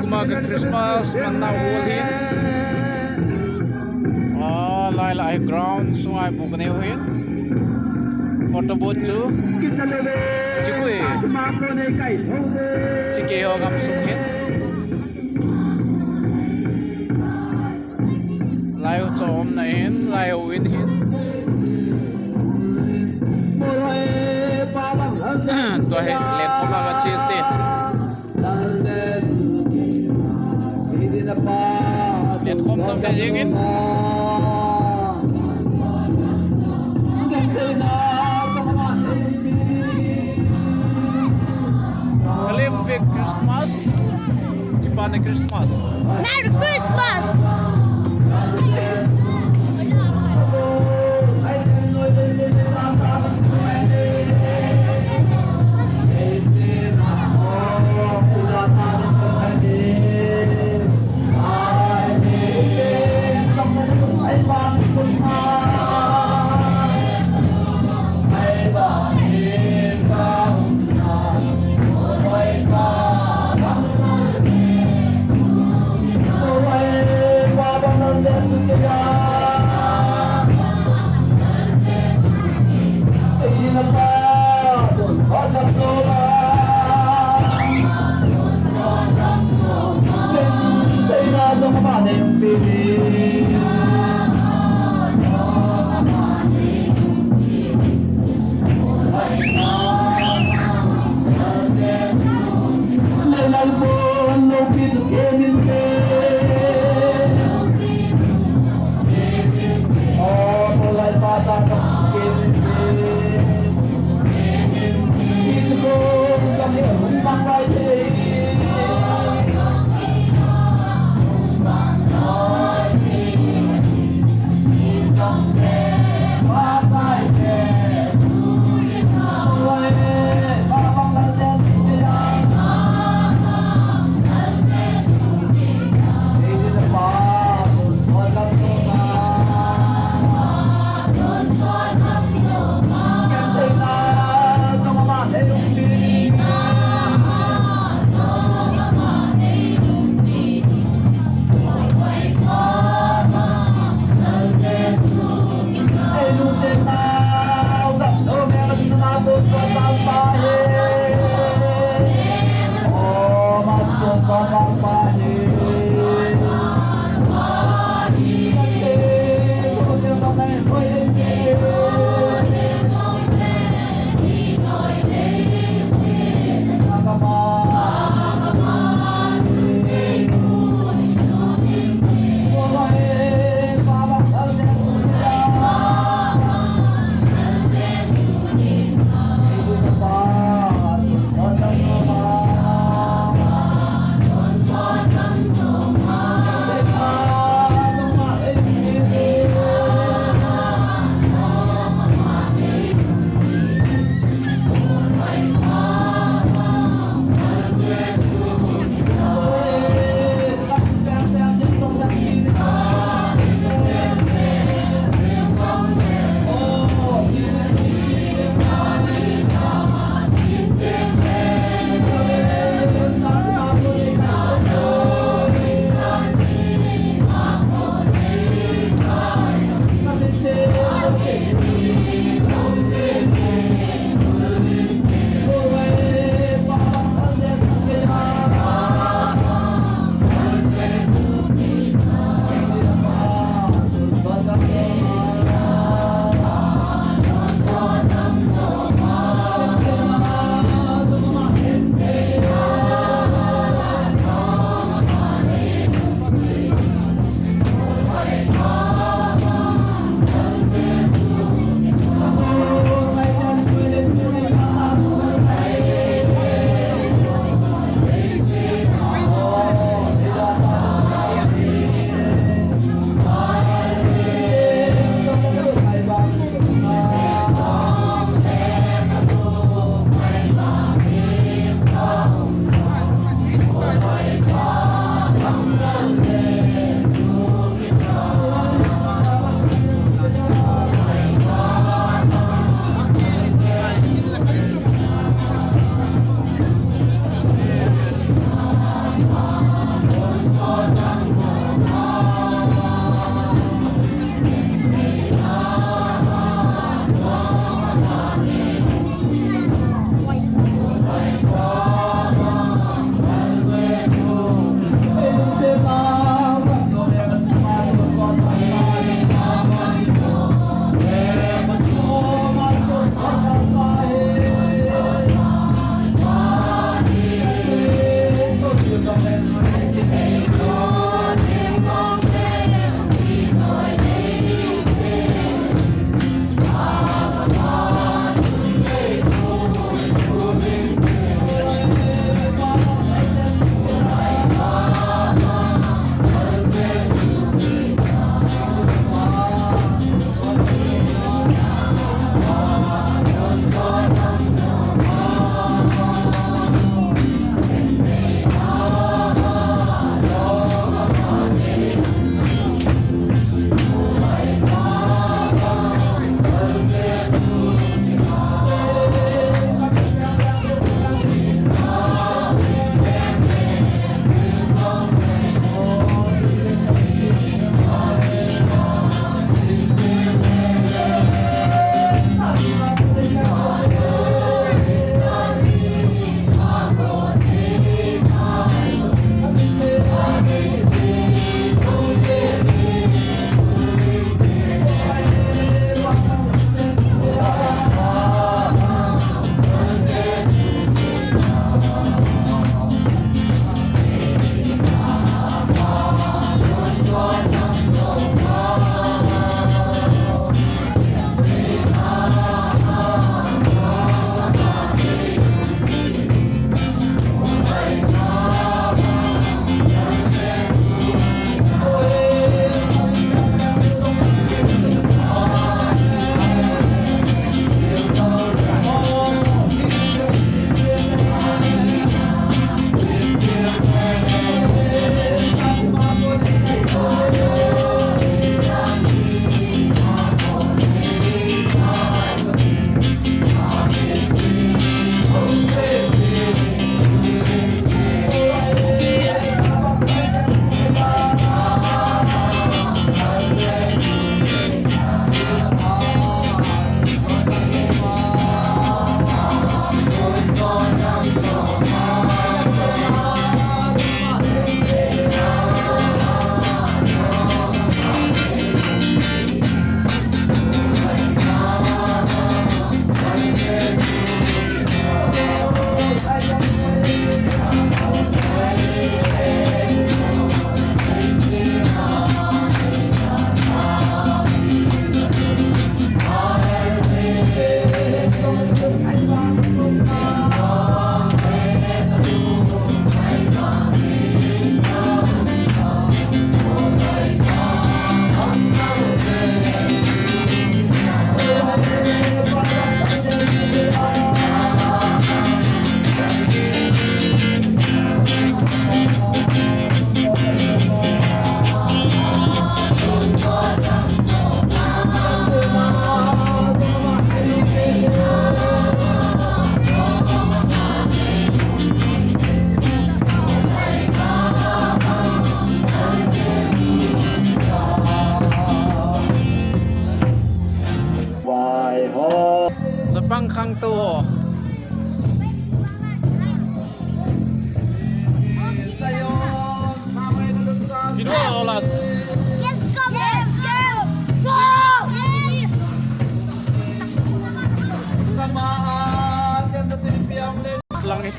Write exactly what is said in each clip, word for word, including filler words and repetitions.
Kuma ka Christmas manna hall hin. Ah, lai lai ground sunga ibu kanei u hin. Photo booth chu. Chikui. Chikei ho gamsung hin. Lai u chom na hin, lai u in hin. Tua hi lenkhom a ka chil te. Lenkhom tong te jing in. Kalim ve Christmas. Kipa ni Christmas. Merry Christmas.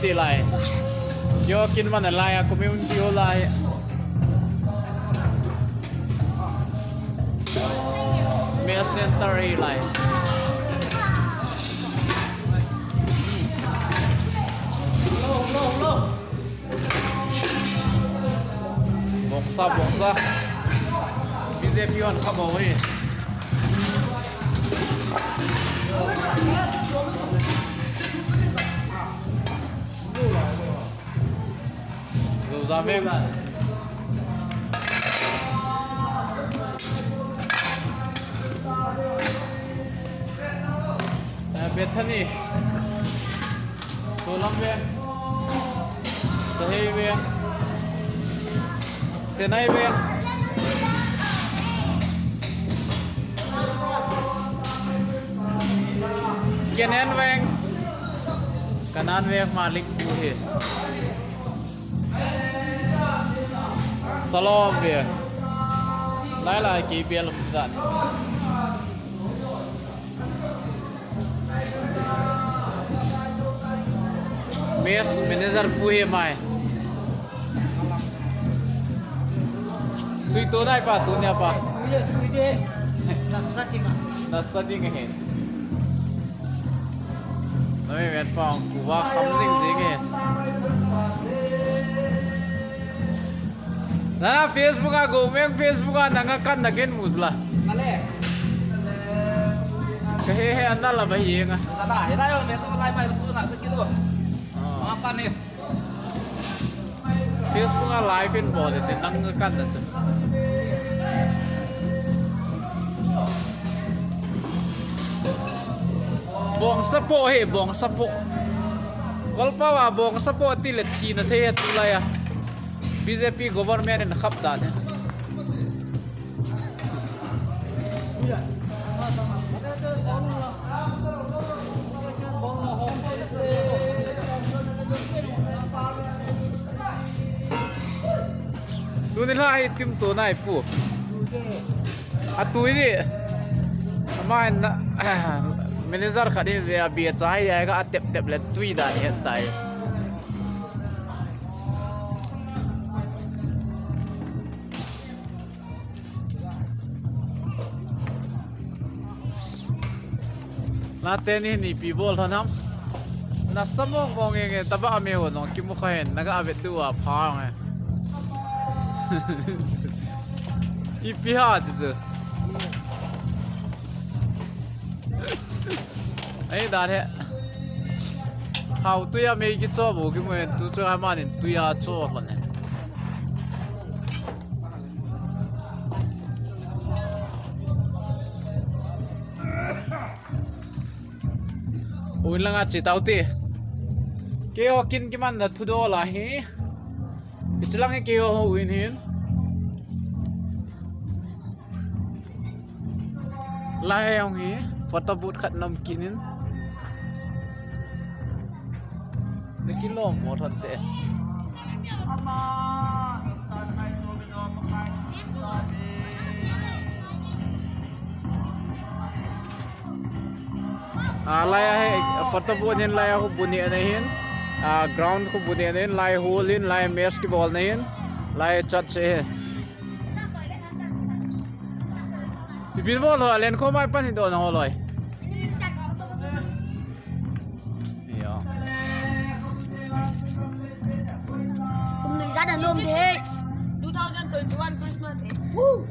Ti lai. Keiho kin man a lai a community hall lai. Mess center hi lai. Bongsa, bongsa. B J P hon kha bou hi. Zoza veng. Eh, Bethany. Solam veng. Sahei veng. Senai veng. Kenan veng. Kanan veng Malik bu hi. Salom veng. Lai lai kei bel um dan. Mess manager pu hi mai. Tui to nai pa, tu nia pa. Tui de, tui de. Nasa ding a. Nasa ding a hi. Nami vet pa, kuva kham ding ding hi. Na Facebook a go meng, Facebook a nanga kan na gen mut la. Ale. Ka he he an na la ba hi nga. Sana, he na yo, me to lai pai ko na sa kilo. Ah. Ma pa ni. Facebook a live in bol te nanga kan na chu. Bongsa po he, bongsa po. Kolpa wa bongsa po ti le thi na thei he tu la ya. B J P government in khap dan he. Tuni la hi tim to nai pu. A tui di. Ama in na, manager khat in ve a bia cha hi a ka a tep tep le tui dan hi tai. Na teni ni pi bol thanam. Nasa mong mong nge nge taba ame ho nong kimu kha hen naga avet du a pha nge. Ipi ha tu tu. Ai dan he. Hau tui a mei kicho bo kimu hen tu chu a manin tui a cho khan he. Uin langa chi tau ti. Keiho kin kiman na thu do la hi. Ichilang hi keiho uin hin. Lai hong hi. Photo booth khat nom kinin. Nakilom mo thon te. Ah, lai a he, photo bu nin lai a khu bu ni ana hin. Ah, ground khu bu ni ana hin, lai hall in, lai match kibol na hin, lai chat che he. Ti bin bol ho, len ko mai pan hin do na ho loi. Ya. Kum lui za da nom de. Two thousand twenty-one Christmas. Woo!